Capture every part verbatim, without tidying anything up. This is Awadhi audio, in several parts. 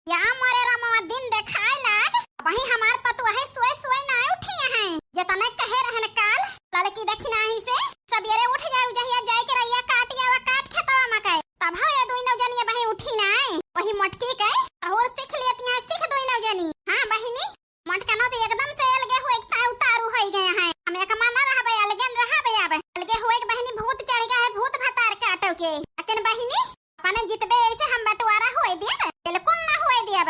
या मोरे रमवा, दिन देखाए लाग, वही हमार पतुआ है, सोए सोए ना उठी हैं। जतने कहे रहन काल, ललकी दखिनाही से सबेरे उठ जाऊ, जहिया जाए के रहिया काट आवा, काट खेतवा मकई, तब हो ये दुई नौ जनी वही उठी ना। वही मोटकी के और सीख लेती हैं, सीख दुई नौ जनी। हाँ बहिनी, मोटकनो तो एकदम से अलगे हुए, इतना उतारू हो गए हैं। हम एक माना रहबे, अलगे न रहबे, अब अलगे हुए के बहिनी भूत चढ़ गया है, भूत भतार काटो के। अकिन बहिनी, अपने जितबे ऐसे हम बंटवारा हुए दिए, बिल्कुल ना हुए दिए।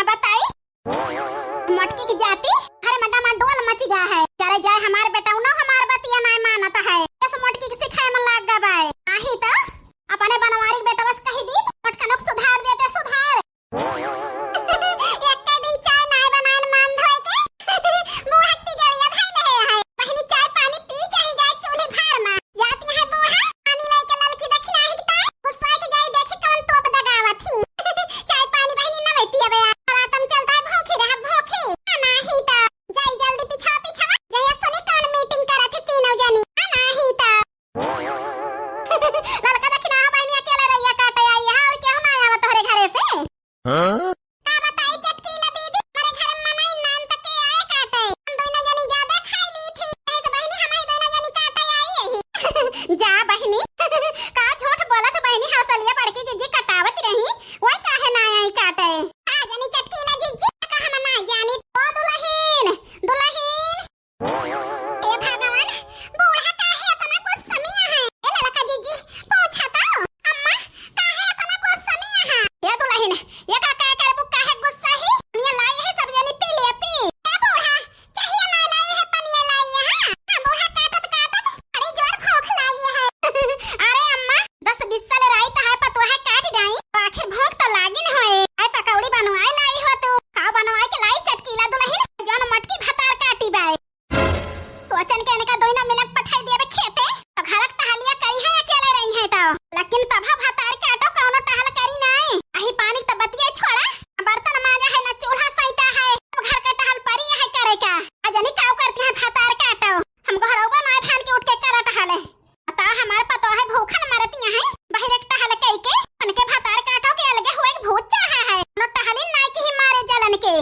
बताई, मोटकी की जाति, अरे मड्डा मा डोल मच गया है। जरे जाए हमार बेटा, उनो हमार बतिया नाय मानत है। इस मोटकी के सिखाए में लाग गवा है। नाही तो अपने बनवारी के बेटवा से कही दी, मोटकनों के सुधार देते, सुधार। एक्के दिन चाय नाय बनाए मान धोए के, बूढ़ा के तिजोरिया धइले है। बहिनी चाय पानी पी चाही जाए चूल्ही भार मा। जाती है बूढ़ा, पानी लेके ललकी दक्षिणा ही ताई, गुस्सा के जाई देखी कौन तोप दगावत ही। चाय पानी बहिनी ना मैं पियबे, रातम चलता है भूखी रह भूखी। नाही तो जाई जल्दी पिछा पिछा, जहिया सुनी कौन मीटिंग करत है तीनों जनी। नाही तो ललका दक्षिणा हो बहिनी अकेले रहिया काटे आई है, और केहू ना आवा तोहरे घरे से। हाँ? का बताई चटकीला दीदी, हमारे घर में मनई नान तक के आए काटे। हम दोनों जनी ज्यादा खाई ली थी। ऐसे बहिनी हमारी दोनों जनी काटे आई यही। जा बहिनी, का झूठ बोलत बहिनी, हौसलिया बड़की जीजी कटावत रही, वही काहे ना आई काटे। आ जनी चटकीला जीजी, का हम ना जानी। ओ दुलहिन, दुलहिन, ए भगवान, बूढ़ा काहे इतना गुस्सा में है? ए ललका जीजी, पूछा तो, अम्मा, काहे इतना गुस्सा में है? ए दुलहिन, ये का, का करबू, काहे गुस्सा ही? पनिया लाई है, सब जनी पी ले, पी। ए बूढ़ा, चाहिए ना लाई है, पनिया लाई है, हाँ? हाँ, बूढ़ा काटत, काटत, बड़ी जोर भूख लागी है। अरे अम्मा, दस बीस साल राई तो है, पतोह काट जाई, तो आखिर भूख तो लागिन होए। आए पकौड़ी बनवाए लाई हो तू, का बनवाए के लाई चटकीला दुलहिन, जौन मोटकी भतार काटी बाए। सोचन के इनका दोइना मिनट पठाई देबे खेते, तो घरक टहलिया करी है, अकेले रही है तो। लेकिन तब भतार काटो कौनो टहल करी नाई। अही पानी तो बतिया छोड़ा, बर्तन मांजा है, ना चूल्हा सैता है, अब घर का टहल परी है करे का। आ जनी काऊ करती है भतार काटो, हम घरौबा नाय फान के उठ के करत हले। बता हमार पतोह है भूखन मरतिया है, बहिरे के टहल कई के, उनके भतार काटो के अलगे हुए के भूत चढ़ा है। कोनो टहलिन नाय की मारे जलन के।